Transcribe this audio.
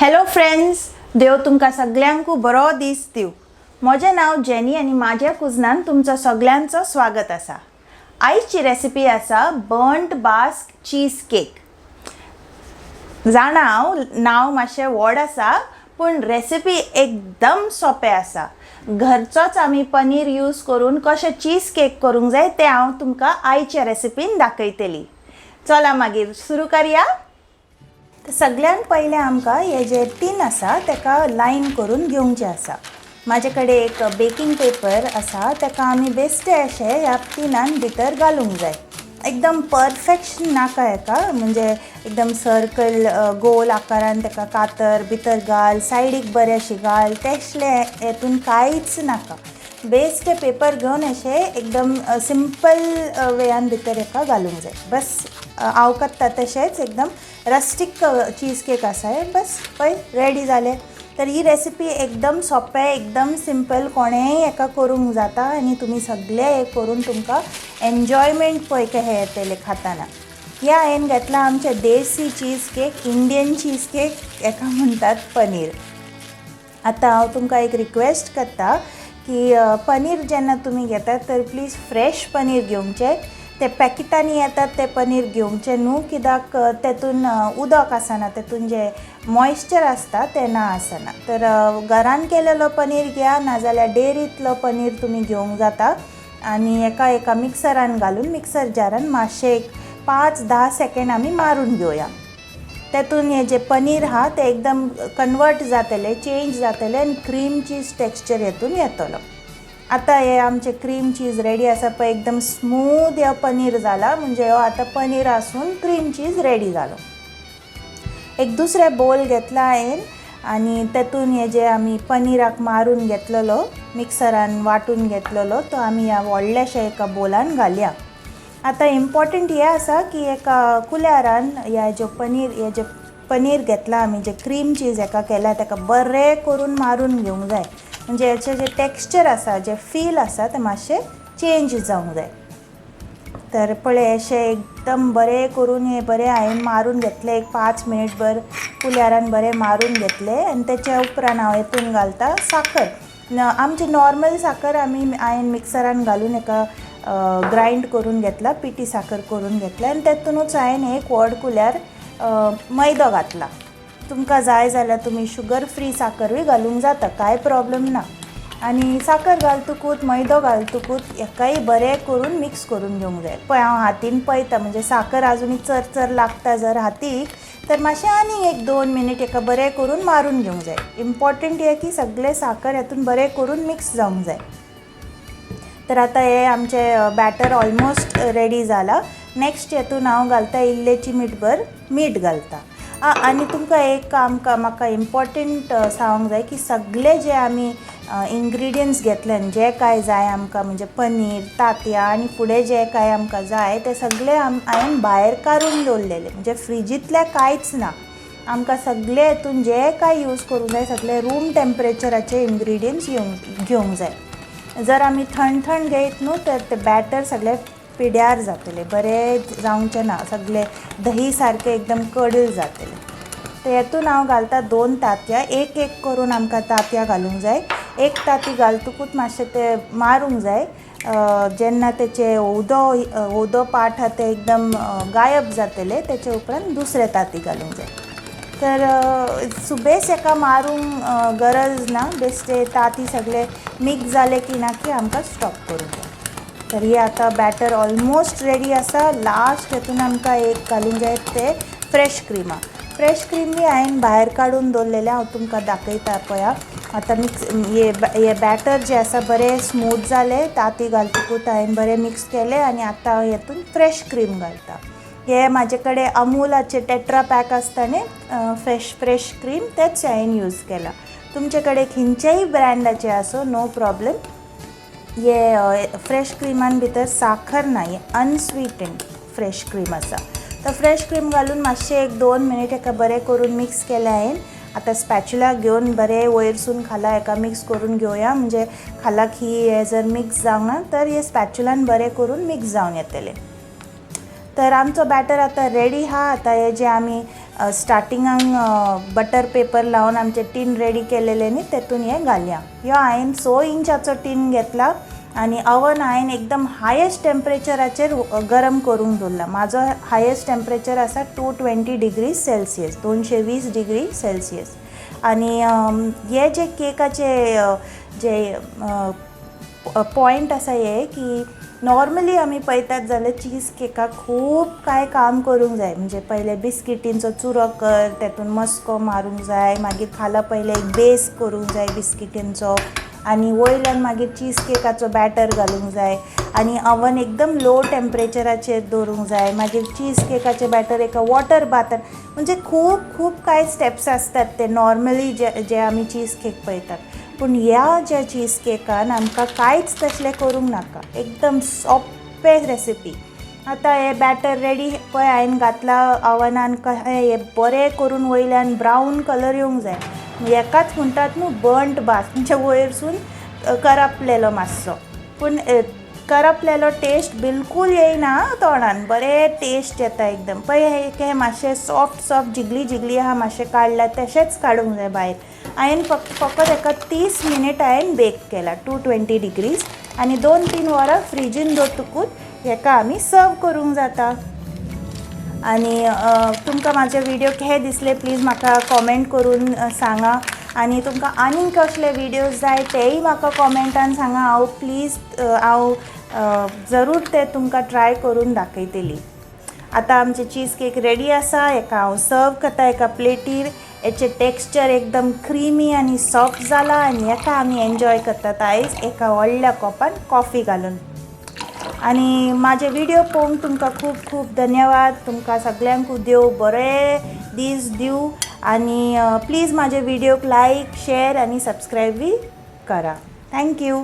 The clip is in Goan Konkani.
हॅलो फ्रेंड्स, देव तुमकां सगल्यांकू बरो दीस दिवं. म्हजें नांव जेनी आनी म्हाज्या कुजनान तुमचो सगल्यांचो स्वागत आसा. आयची रेसिपी आसा बर्न्ट बास्क चीज केक. जाणा हांव, नांव मातशें व्हड आसा, पूण रेसिपी एकदम सोंपें आसा. घरचोच आमी पनीर यूज करून कशें चीज केक करूंक जाय तें हांव तुमकां आयच्या रेसिपीन दाखयतली. चला मागीर सुरू करया. तर सगळ्यांत पयलें आमकां हे जे टीन आसा ताका लायन करून घेवचें आसा. म्हाजे कडेन एक बेकींग पेपर आसा, ताका आमी बेश्टे अशें ह्या टिनान भितर घालूंक जाय. एकदम परफेक्शन नाका हेका, म्हणजे एकदम सर्कल गोल आकारान ताका कातर भितर घाल, सायडीक बरें अशें घाल, तशें हेतून कांयच नाका. बेश्टे पेपर घेवन अशें एकदम सिंपल वेयान भितर हेका घालूंक जाय. बस, हांव करता तशेंच एकदम रस्टीक चीज केक आसा हें. बस, पळय, रेडी जालें. तर ही रेसिपी एकदम सोंपें, एकदम सिंपल, कोणेंय हेका करूंक जाता आनी तुमी सगळे हें करून तुमकां एन्जॉयमेंट पळय कशें येतलें खाताना. हे हांवें घेतला आमचे देसी cheese cake, Indian cheese cake, हेका म्हणटात पनीर. आतां हांव तुमकां एक रिक्वेस्ट करता की पनीर जेन्ना तुमी घेतात तर प्लीज फ्रेश पनीर घेवचें. ते पॅकेटांनी येतात ते पनीर घेवचें न्हू, कित्याक तेतून उदक आसना, तेतून जें मॉयश्चर आसता तें ना आसना. तर घरान केलेलो पनीर घेया, नाजाल्यार डेरींतलो पनीर तुमी घेवंक जाता आनी एका एका मिक्सरान घालून मिक्सर जारान मातशें एक 5-10 सेकेंड आमी मारून घेवया. तेतून हे जे पनीर आहा ते एकदम कन्वर्ट जातले, चेंज जातले आनी क्रीम चीज टेक्स्चर हेतून येतलो. आतां हे आमचे क्रीम चीज रेडी आसा. पळय, एकदम स्मूद हो पनीर जाला, म्हणजे हो आतां पनीर आसून क्रीम चीज रेडी जालो. एक दुसरें बोल घेतला हांवें आनी तेतून हे जे आमी पनीराक मारून घेतलेलो, मिक्सरान वांटून घेतलेलो, तो आमी ह्या व्हडल्याशा एका बोलान घालया. आतां इम्पॉर्टंट हें आसा की एका कुल्यारान ह्या जो पनीर, हे जे पनीर घेतला आमी, जे क्रीम चीज हेका केला, ताका बरें करून मारून घेवंक जाय. म्हणजे हेचें जें टॅक्स्चर आसा, जें फील आसा, तें मातशें चेंज जावंक जाय. तर पळय, अशें एकदम बरें करून हें बरें हांवें मारून घेतलें. एक 5 मिनट भर कुल्यारान बरें मारून घेतलें आनी तेच्या उपरांत हांव हेतून घालता साकर. आमची नॉर्मल साकर आमी हांवें मिक्सरान घालून एका ग्रायंड करून घेतला, पिटी साकर करून घेतला आनी तेतुनूच हांवें एक व्हड कुल्यार मैदो घातला. तुमकां जाय जाल्यार तुमी शुगर फ्री साकरूय घालूंक जाता, कांय प्रॉब्लम ना. आनी साकर घालतकूच, मैदो घालतकूच हेकाय बरें करून मिक्स करून घेवंक जाय. पळय, हांव हातीन पळयता, म्हणजे साकर आजुनूय चरचर लागता जर हातीक तर मातशें आनीक एक 2 मिनीट हेका बरें करून मारून घेवंक जाय. इम्पॉर्टंट हें की सगळें साकर हेतून बरें करून मिक्स जावंक जाय. तर आतां हें आमचें बॅटर ऑलमोस्ट रेडी जाला. नेक्स्ट हेतून हांव घालता इल्लें चिमीटभर मीठ घालता. आनी तुमकां एक आमकां म्हाका इम्पॉर्टंट सांगूंक जाय की सगळे जे आमी इन्ग्रिडियंट्स घेतले, जे कांय जाय आमकां, म्हणजे पनीर, तांतयां आनी फुडें जे कांय आमकां जाय ते सगळे हांवें भायर काडून दवरलेले, म्हणजे फ्रिजींतलें कांयच ना. आमकां सगळे हेतून जे कांय यूज करूंक जाय सगळे रूम टेम्परेचराचे इन्ग्रिडियंट्स घेवंक जाय. जर आमी थंड थंड घेयत न्हू तर ते बॅटर सगळे पिड्यार जातले, बरें जावचें ना, सगळे दही सारकें एकदम कडल जातलें. तर हेतून हांव घालता दोन तांतयां. एक एक करून आमकां तांतयां घालूंक जाय. एक तांती घालतकूच मातशें तें मारूंक जाय. जेन्ना तेचें उदो उदो पार्ट आहा तें एकदम गायब जातलें, तेचे उपरांत दुसरें तांती घालूंक जाय. तर सुबेज हेका मारूंक गरज ना, बेश्टे तांती सगळे मिक्स जाले की ना की आमकां स्टॉप करूंक जाय. तर हे आतां बॅटर ऑलमोस्ट रेडी आसा. लास्ट हेतून आमकां एक घालूंक जाय तें फ्रेश क्रिमा. फ्रेश क्रीम बी हांवें भायर काडून दवरलेलें, हांव तुमकां दाखयता. पळया, आतां मिक्स हे हे बॅटर जें आसा बरें स्मूथ जालें. तांती घालतकूच हांवें बरें मिक्स केलें आनी आतां हांव हेतून फ्रेश क्रीम घालता. हे म्हाजे कडेन अमुलाचे टेट्रा पॅक आसता न्ही फ्रेश फ्रेश क्रीम, तेच हांवें यूज केला. तुमचे कडेन खंयचेय ब्रँडाचे आसूं, नो प्रॉब्लम. हे फ्रेश क्रिमान भितर साखर ना, हे अनस्विटन्ड फ्रेश क्रीम आसा. तर फ्रेश क्रीम घालून मातशें एक 2 मिनीट हेका बरें करून मिक्स केलें हांवें. आतां स्पॅच्युला घेवन बरें वयरसून खाला हेका मिक्स करून घेवया, म्हणजे खालाक ही हें जर मिक्स जावंक ना तर हे स्पॅच्युलान बरें करून मिक्स जावन येतलें. तर आमचो बॅटर आतां रेडी आहा. आतां हे जे आमी स्टार्टिंगाक बटर पेपर लावन आमचे टीन रेडी केलेले न्ही, तेतून हें घालया. ह्यो हांवें 6 इंचाचो टीन घेतला आनी अवन हांवें एकदम हायेस्ट टेम्परेचराचेर गरम करूंक दवरला. म्हाजो हायेस्ट टेम्परेचर आसा 220 डिग्री सेल्सियस, 220 degree Celsius. आनी हे जे केकाचे जे पॉयंट आसा हे की नॉर्मली आमी पळयतात जाल्यार चीज केकाक खूब कांय काम करूंक जाय. म्हणजे पयले बिस्किटींचो चुरो कर, तेतून मस्को मारूंक जाय, मागीर खाला पयले एक बेस करूंक जाय बिस्किटींचो आनी वयल्यान मागीर चीज केकाचो बॅटर घालूंक जाय आनी अवन एकदम लो टेम्परेचराचेर दवरूंक जाय. मागीर चीज केकाचें बॅटर एका वॉटर बाथान, म्हणजे खूब खूब कांय स्टेप्स आसतात ते नॉर्मली जे जे आमी चीज केक पळयतात. पूण ह्या ज्या चीज केकान आमकां कांयच तसलें करूंक नाका, एकदम सोंपें रेसिपी. आतां हें बॅटर रेडी पळय हांवें घातलां अवनान, कशें हें बरें करून वयल्यान ब्रावन कलर येवंक जाय. हेकाच म्हणटात न्हू बर्न्ट भास, म्हणजे वयरसून करपलेलो मातसो. पूण करपलेलो टेस्ट बिलकूल येयना तोंडान, बरें टेस्ट येता एकदम. पळय हे मातशें सॉफ्ट सॉफ्ट जिगली जिगली आहा, मातशें काडलां तशेंच काडूंक जाय भायर. हांवें फकत हेका 30 मिनीट हांवें बेक केला 220 डिग्रीज आनी 2-3 वरां फ्रिजीन दवरतकूच हेका आमी सर्व करूंक जाता. आनी तुमकां म्हाजे विडियो कशे दिसले, प्लीज म्हाका कॉमेंट करून सांगा आनी तुमकां आनीक कसले विडियोज जाय तेय म्हाका कॉमेंटान सांगा. हांव प्लीज हांव जरूर ते तुमकां ट्राय करून दाखयतली. आतां आमचे चीज केक रेडी आसा. हेका हांव सर्व करता एका प्लेटीर. हेचे टेक्स्चर एकदम क्रिमी आनी सॉफ्ट जाला आनी हेका आमी एन्जॉय करतात आयज एका व्हडल्या कोपान कॉफी घालून. आनी म्हाजे विडियो पळोवंक तुमकां खूब खूब धन्यवाद. तुमकां सगल्यांकूय देव बरे दीस दिवं आनी प्लीज म्हाजे विडियोक लायक, शेर आनी सबस्क्रायब बी करा. Thank you.